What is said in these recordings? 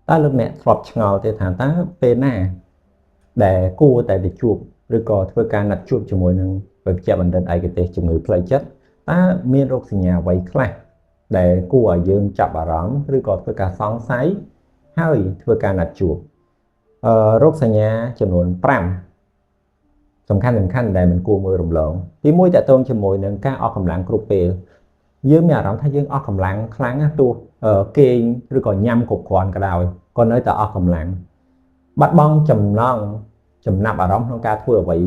តើលោកអ្នកធ្លាប់ឆ្ងល់ទេថាតើពេលណាដែលគួរតែទៅជួបឬក៏ធ្វើការណាត់ជួបជាមួយនឹងវេជ្ជបណ្ឌិតឯកទេសជំងឺផ្លូវចិត្តតើមានរោគសញ្ញាអ្វីខ្លះដែលគួរឲ្យយើងចាប់អារម្មណ៍ឬក៏ធ្វើការសង្ស័យហើយធ្វើការណាត់ជួបរោគសញ្ញាចំនួន5សំខាន់សំខាន់ដែលមិនគួរមើលរំលងទី1តកតងជាមួយនឹងការអស់កម្លាំងគ្រប់ពេលយើងមានអារម្មណ៍ថាយើងអស់កម្លាំងខ្លាំងណាស់ទោះគេងឬក៏ញ៉ាំគ្រប់គ្រាន់ក៏ដោយក៏នៅតែអស់កម្លាំងបាត់បង់ចំណង់ចំណាប់អារម្មណ៍ក្នុងការធ្វើអ្វី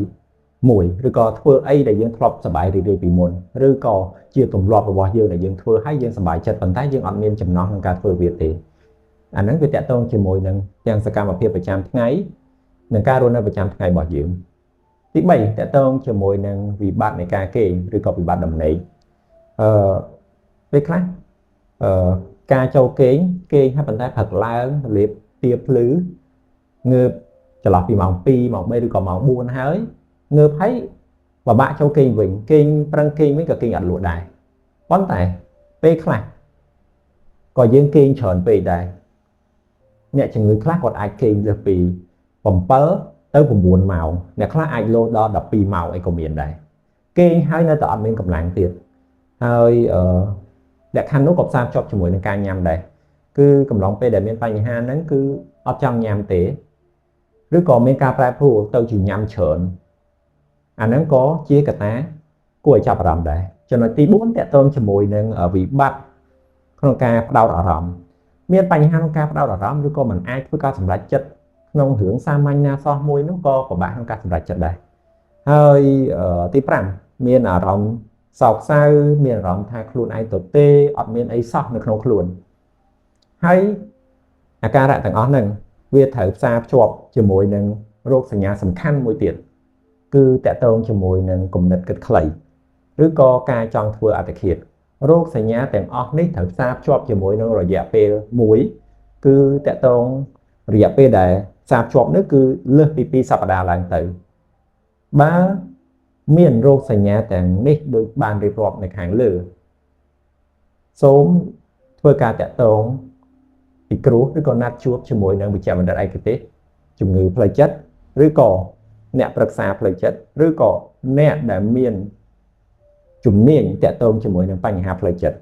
មួយឬក៏ធ្វើអីដែលយើងធ្លាប់សប្បាយរីករាយពីមុនឬក៏ជាទម្លាប់របស់យើងដែលយើងធ្វើហើយយើងសប្បាយចិត្តប៉ុន្តែយើងអត់មានចំណង់ក្នុងការធ្វើវាទេអាហ្នឹងវាតកតងជាមួយនឹងទាំងសកម្មភាពប្រចាំថ្ងៃនិងការរស់នៅប្រចាំថ្ងៃរបស់យើងទី3តកតងជាមួយនឹងវិបត្តិនៃការគេងឬក៏វិបត្តិដំណេកអឺពេលខ្លះអឺការចូលគេងគេងហើយប៉ុន្តែព្រឹកឡើងរៀបទាភ្លឺងើបចន្លោះពីម៉ោង2ម៉ោង3ឬក៏ម៉ោង4ហើយងើបហើយបបាក់ចូលគេងវិញគេងប្រឹងគេងវិញក៏គេងអត់លក់ដែរប៉ុន្តែពេលខ្លះក៏យើងគេងច្រើនពេកដែរអ្នកជំងឺខ្លះគាត់អាចគេងលើសពី7ទៅ9ម៉ោងអ្នកខ្លះអាចលោដល់12ម៉ោងអីក៏មានដែរគេងហើយនៅតែអត់មានកម្លាំងទៀតហើយអឺលក្ខខណ្ឌនោះក៏ផ្សារភ្ជាប់ជាមួយនឹងការញ៉ាំដែរគឺកំឡុងពេលដែលមានបញ្ហាហ្នឹងគឺអត់ចង់ញ៉ាំទេឬក៏មានការប្រែប្រួលទៅជាញ៉ាំច្រើនអាហ្នឹងក៏ជាកត្តាគួរឲ្យចាប់អារម្មណ៍ដែរចំណុចទី4តកតងជាមួយនឹងវិបត្តិក្នុងការផ្ដោតអារម្មណ៍មានបញ្ហាក្នុងការផ្ដោតអារម្មណ៍ឬក៏មិនអាចធ្វើការសម្រេចចិត្តក្នុងរឿងសាមញ្ញណាសោះមួយនោះក៏ពិបាកក្នុងការសម្រេចចិត្តដែរហើយទី5មានអារម្មណ៍សោកសៅមានអារម្មណ៍ថាខ្លួនឯងទទេអត់មានអីសោះនៅក្នុងខ្លួនហើយអាការៈទាំងអស់ហ្នឹងវាត្រូវផ្សារភ្ជាប់ជាមួយនឹងរោគសញ្ញាសំខាន់មួយទៀតគឺតកតងជាមួយនឹងគំនិតគិតខ្លីឬក៏ការចង់ធ្វើអត្តឃាតរោគសញ្ញាទាំងអស់នេះត្រូវផ្សារភ្ជាប់ជាមួយនឹងរយៈពេលមួយគឺតកតងរយៈពេលដែលផ្សារភ្ជាប់នេះគឺលើសពី2សប្តាហ៍ឡើងទៅបើមានរោគសញ្ញាទាំងនេះដូចបានរៀបរាប់នៅខាងលើសូមធ្វើការតាក់ទងពិគ្រោះឬក៏ណាត់ជួបជាមួយនឹងវេជ្ជបណ្ឌិតឯកទេសជំងឺផ្លូវចិត្តឬក៏អ្នកប្រឹក្សាផ្លូវចិត្តឬក៏អ្នកដែលមានជំនាញតាក់ទងជាមួយនឹងបញ្ហាផ្លូវចិត្ត។